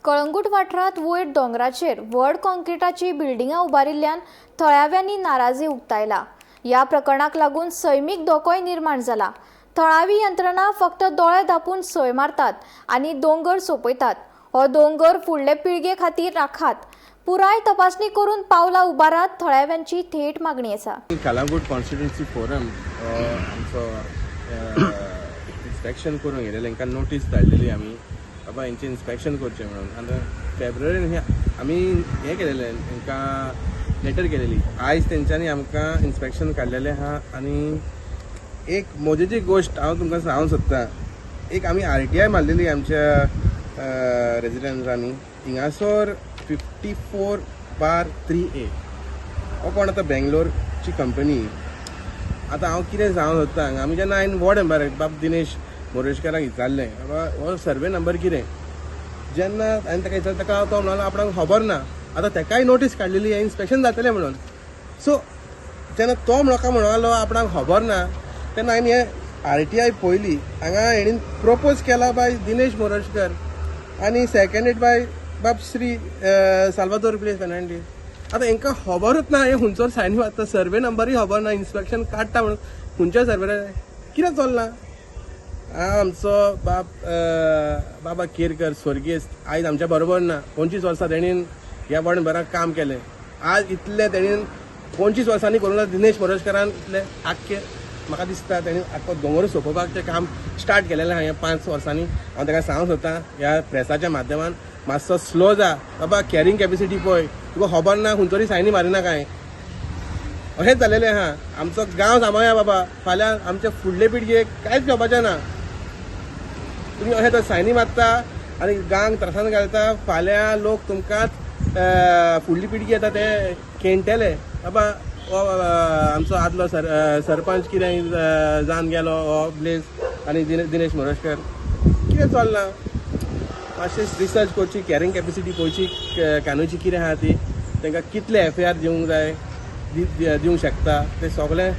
कळंगूट वाठारांत वयर दोंगराचेर व्हड कॉन्क्रिटाची बिल्डिंगां उबारिल्ल्यान थळाव्यांनी नाराजी उक्तायला. ह्या प्रकरणाक लागून सैमीक धोकोय निर्माण जाला. थळावी यंत्रणा फक्त दोळे धांपून सय मारतात आनी दोंगर सोंपयतात. हो दोंगर फुडले पिळगे खातीर राखात, पुराय तपासणी करून पावलां उबारात, थळाव्यांची थेट मागणी आसा. कलांगूट कॉन्स्टिट्युन्सी फोरम आमचो इन्स्पेक्शन करूंक येयलेले. हांकां नोटीस धाडलेली आमी, बाबा हेंचें इन्स्पेक्शन करचें म्हणून. आनी फेब्रुवारीन हे आमी हें केलेलें, हांकां लेटर केलेली. आयज तेंच्यांनी आमकां इन्स्पेक्शन काडलेलें आहा. आनी एक मजेची गोश्ट हांव तुमकां सांगूंक सोदतां. एक आमी आरटीआय मारलेली आमच्या रेजिडंट्सांनी. हिंगासर 54/3A हो कोण आतां बेंगलोरची कंपनी. आतां हांव कितें सांगूंक सोदता हांगा, आमी जेन्ना हांवें वॉर्ड मेंबराक बाब दिनेश मोरेश्कराक विचारलें, बाबा हो सर्वे नंबर कितें, जेन्ना हांवें ताका विचारलें, ताका तो म्हणलो आपणाक खबर ना. आतां ताकाय नोटीस काडलेली हें इन्स्पेक्शन जातलें म्हणून. सो जेन्ना तो म्हाका म्हणलो आपणाक खबर ना, तेन्ना हांवें हें आरटीआय पळयली. हांगा हेणीन प्रपोज केला बाय दिनेश मोरजकर आनी सेकंडेड बाय बाब श्री साल्वादोर ब्लेस फेर्नांडीस. आतां हेंकां खबरूच ना हें खंयचो सायन मारता, सर्वे नंबरूय खबर ना, इन्स्पेक्शन काडटा म्हणून खंयच्या सर्वे कितें चल्लां. आमचो बाब बाबा केरकर स्वर्गेस्त आयज आमच्या बरोबर ना. 25 वर्सां तेणीन ह्या वॉर्ड मेंबराक काम केलें. आज इतलें तेणीन 25 वर्सांनी करूंक ना. दिनेश मोरजकरान इतलें आख्खें म्हाका दिसता तेणी आख्खो दोंगर सोंपोवपाचें काम स्टार्ट केलेलें आहा ह्या 5 वर्सांनी. हांव ताका सांगूंक सोदतां ह्या प्रेसाच्या माध्यमान, मातसो स्लो जा बाबा, कॅरिंग कॅपेसिटी पळय, तुका खबर ना खंयचोरी तरी सायनी मारिना काय. अशेंच जालेलें आहा. आमचो गांव सांबाळया बाबा, फाल्यां आमचे फुडले पिळगेक कांयच घेवपाचें ना. तुमी अशें तर सायनी मारता आनी गांव त्रासान घालता, फाल्यां लोक तुमकांच फुडली पिळगी येता ते खेणटले, बाबा हो आमचो आदलो सरपंच कितें जावन गेलो हो ब्लेस आनी दिनेश मोरजकर. कितें चल्लां, मातशें रिसर्च करची, कॅरिंग कॅपेसिटी पळोवची, कानूची कितें आहा ती, तांकां कितले एफआयआर दिवंक जाय, दिवंक शकता ते सगळें.